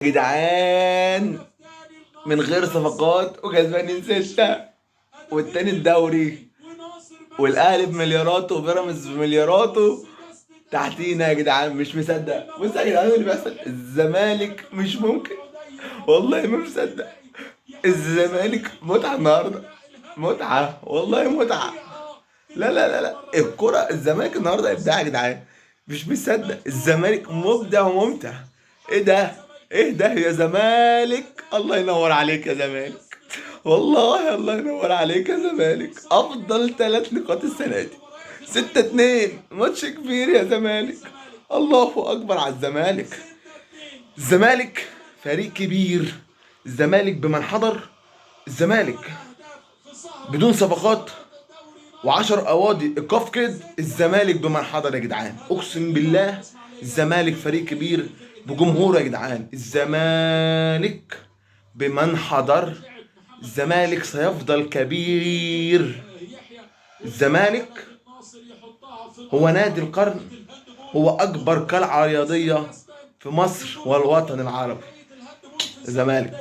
جدعان من غير صفقات وكسبانين 6، والتاني الدوري، والاهلي بملياراته وبيراميدز بملياراته تحتينا يا جدعان. مش مصدق. بص يا جدعان اللي بيحصل، الزمالك مش ممكن، والله ما مصدق. الزمالك متعة النهارده، متعة والله متعة. لا لا لا لا، الكرة الزمالك النهارده ابداع يا جدعان، مش مصدق. الزمالك مبدع وممتع. ايه ده؟ ايه ده يا زمالك؟ الله ينور عليك يا زمالك، والله الله ينور عليك يا زمالك. افضل 3 نقاط السنة دي، 6-2، ماتش كبير يا زمالك. الله اكبر على الزمالك. الزمالك فريق كبير، الزمالك بمن حضر، الزمالك بدون صفقات و10 قواضي ايقاف كده. الزمالك بمن حضر يا جدعان، اقسم بالله الزمالك فريق كبير بجمهوره يا جدعان. الزمالك بمن حضر، الزمالك سيفضل كبير. الزمالك هو نادي القرن، هو اكبر قلعه رياضية في مصر والوطن العربي. الزمالك.